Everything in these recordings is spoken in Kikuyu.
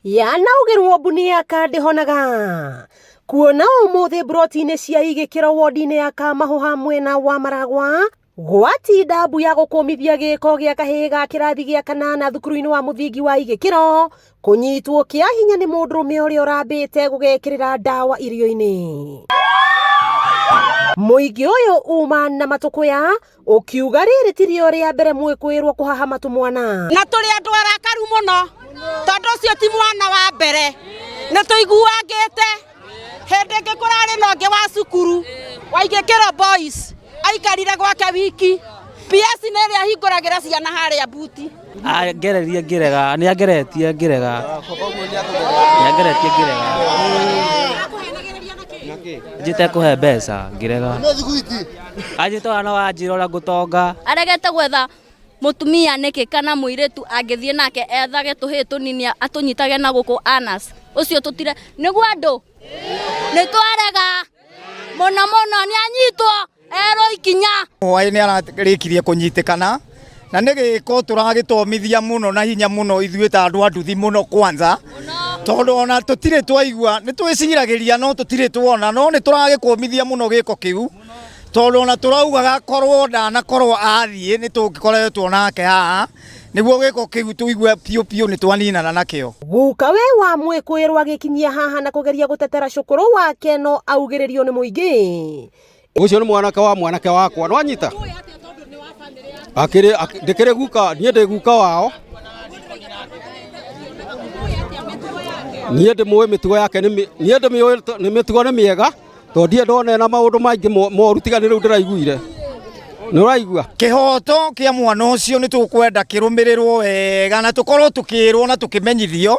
Yanaugĩrwo mbu nĩ aka ndĩhonaga. Kuona ũmũthĩ mburoti-inĩ cia Igĩkĩro wondi-inĩ ya Kamahũha mwena wa Maragwa gwatinda mbu ya gũkũmithia gĩko gĩa kahĩĩ ga kĩrathi gĩa kanana thukuru-inĩ wa mũthingi wa Igĩkĩro kũnyitwo kĩa hinya nĩ mũndũrũme ũrĩa ũrambĩte gũgekĩrĩra ndawa irio-inĩ. Mũingĩ ũyũ uma na matũkũya ũkiuga rĩrĩ ti rĩo rĩa mbere mwĩkwĩrwo kũhahama tũmwana. Na tũrĩ andũ arakaru mũno tondũ ũcio ti mwana wa mbere, nĩ tũiguangĩte. Hĩndĩ ĩngĩ kũrarĩ na ũngĩ wa cukuru wa Igĩkĩro Boys aikarire gwake wiki. PS nĩ ĩrĩa ahingũragĩra ciana harĩa buti. Angererie ngĩrega, nĩ angeretie ngĩrega, nĩ angeretie ngĩrega. Anjĩte kũhe mbeca ngĩrega. Anjĩte ona no wanjĩra ũrĩa ngũtonga. Aregete gwetha mũtumia nĩkĩ kana mũirĩtu angĩthiĩ nake ethage tũhĩĩ tũnini atũnyitage na gũkũ anus ũcio tũtire nĩguo andũ nĩ twarega mũno mũno nĩ anyitwo erwo ikinya. Hwaĩ nĩ ararĩkirie kũnyitĩkana na nĩ gĩko tũragĩtomithia mũno na hinya mũno ithuĩ ta andũ a nduthi mũno kwanza tondũ ona tũtirĩ twaigua nĩ twĩciragĩria no tũtirĩ tuona no nĩ tũragĩkũmithia mũno gĩko kĩu tondũ ona tũraugaga korwo ndanakorwo athiĩ nĩ tũngĩkoretwo nake haha nĩguo gĩko kĩu tũigue biũ biũ nĩ twaninana nakĩo. Gukawe wa mwĩkũĩrwo agĩkinyia haha na kũgeria gũtetera cũkũrũ wake no augĩrĩrio nĩ mũingĩ. Ũcio nĩ mwanake wa mwanake wakwa nĩwanyita akĩrĩ ndĩkĩrĩ guka niĩ ndĩ guka wao niĩ ndĩmũĩ mĩtugo yake niĩ ndĩmĩũĩ nĩ mĩtugo nĩ mĩega tondũ ndirĩ ndona ena maũndũ maingĩ moru tiga nĩ rĩu ndĩraiguire nĩ ũraigua. Kĩhoto kĩa mwana ũcio nĩ tũkwenda kĩrũmĩrĩrwo wega na tũkorwo tũkĩrwo na tũkĩmenyithio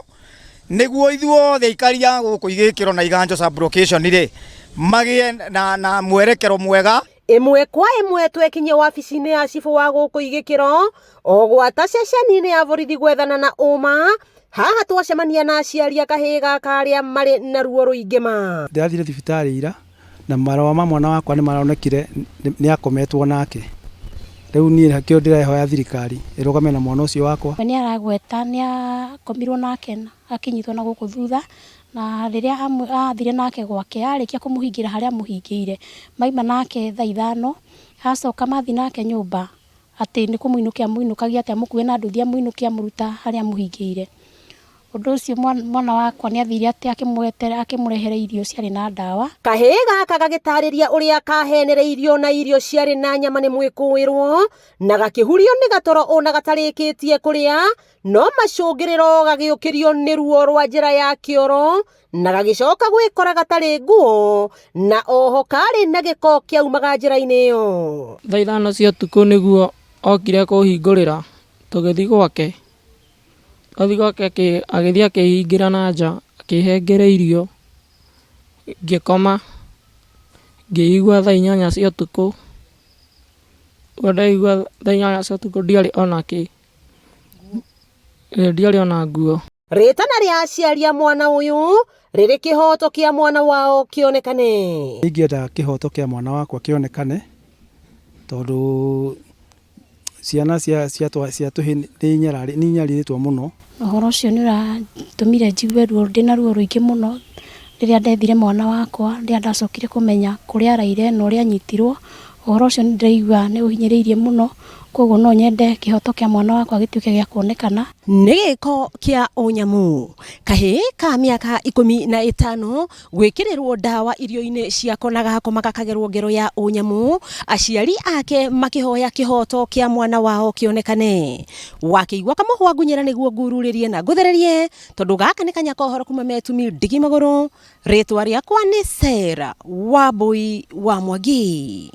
nĩguo ithuothe aikari a gũkũ Igĩkĩro na Iganjo sub location rĩ magĩe na, na mwerekero mwega. Ĩmwe kwa ĩmwe twekinyia wabici-inĩ ya cibũ wa gũkũ Igĩkĩro o gwata ceceni-inĩ ya borithi gwethana na ũma. Haha twacemania na aciari a kahĩĩ gaka arĩa marĩ na ruo rũingĩ ma. Ndĩrathire thibitarĩ ira na marũa ma mwana wakwa nĩ maronekire nĩ akometwo nake. Rĩu niĩ hakĩo ndĩrehoya thirikari ĩrũgame na mwana ũcio wakwa. We nĩ aragweta nĩ akomirwo nake akĩnyitwo na gũkũ thutha, na rĩrĩa athire nake gwake arĩkia kũmũhingĩra harĩa amũhingĩire, maima nake thaa ithano, acoka mathiĩ nake nyũmba atĩ nĩ kũmũinũkia amũinũkagia atĩ amũkue na nduthi amũinũkie amũruta harĩa amũhingĩire. Ũndũ ũcio mwana wakwa nĩ athire atĩ akĩmũrehere irio ciarĩ na ndawa. Kahĩĩ gaka gagĩtarĩria ũrĩa kahenereirio na irio ciarĩ na nyama nĩ mwĩkũĩrwo na gakĩhurio nĩ gatoro ona gatarĩkĩtie kũrĩa, no macũngĩrĩro gagĩũkĩrio nĩ ruo rwa njĩra ya kĩoro na gagĩcoka gwĩkora gatarĩ nguo na oho karĩ na gĩko kĩaumaga njĩra-inĩ ĩyo. Thaa ithano cia ũtukũ nĩguo okire kũhingũrĩra tũgĩthiĩ gwake. Twathiĩ gwake agĩthiĩ akĩhingĩra na nja, akĩhengere irio, ngĩkoma, ngĩigua thaa inyanya cia ũtukũ, ũguo ndaigua thaa inyanya cia ũtukũ ndiarĩ ona kĩ, ndiarĩ ona nguo. Rĩtana rĩa aciari a mwana ũyũ rĩrĩ kĩhoto kĩa mwana wao kĩonekane. Ingĩenda kĩhoto kĩa mwana wakwa kĩonekane tondũ ciana cia cia cia tũhĩĩ nĩ inyarĩrĩtwo mũno. Ũhoro ũcio nĩ ũratũmire njigue ruo, ndĩna ruo rũingĩ mũno rĩrĩa ndethire mwana wakwa, rĩrĩa ndacokire kũmenya kũrĩa araire na ũrĩa anyitirwo. Ũhoro ũcio nĩ ndĩraigua nĩ ũhinyĩrĩirie mũno, koguo no nyende kĩhoto kĩa mwana wakwa gĩtuĩke gĩa kuonekana. Nĩ gĩko kĩa ũnyamũ. Kahĩĩ ka mĩaka 15 gwĩkĩrĩrwo ndawa irio-inĩ ciako na gakoma gakagerwo ngero ya ũnyamũ, aciari ake makĩhoya kĩhoto kĩa mwana wao kĩonekane. Wakĩigua kamũhwa ngunyĩra nĩguo ngururĩrie na ngũthererie, tondũ gaka nĩ kanya kohoro kuma Metumi ndigi magũrũ. Rĩtwa rĩakwa nĩ Sarah Wambui wa Mwangi.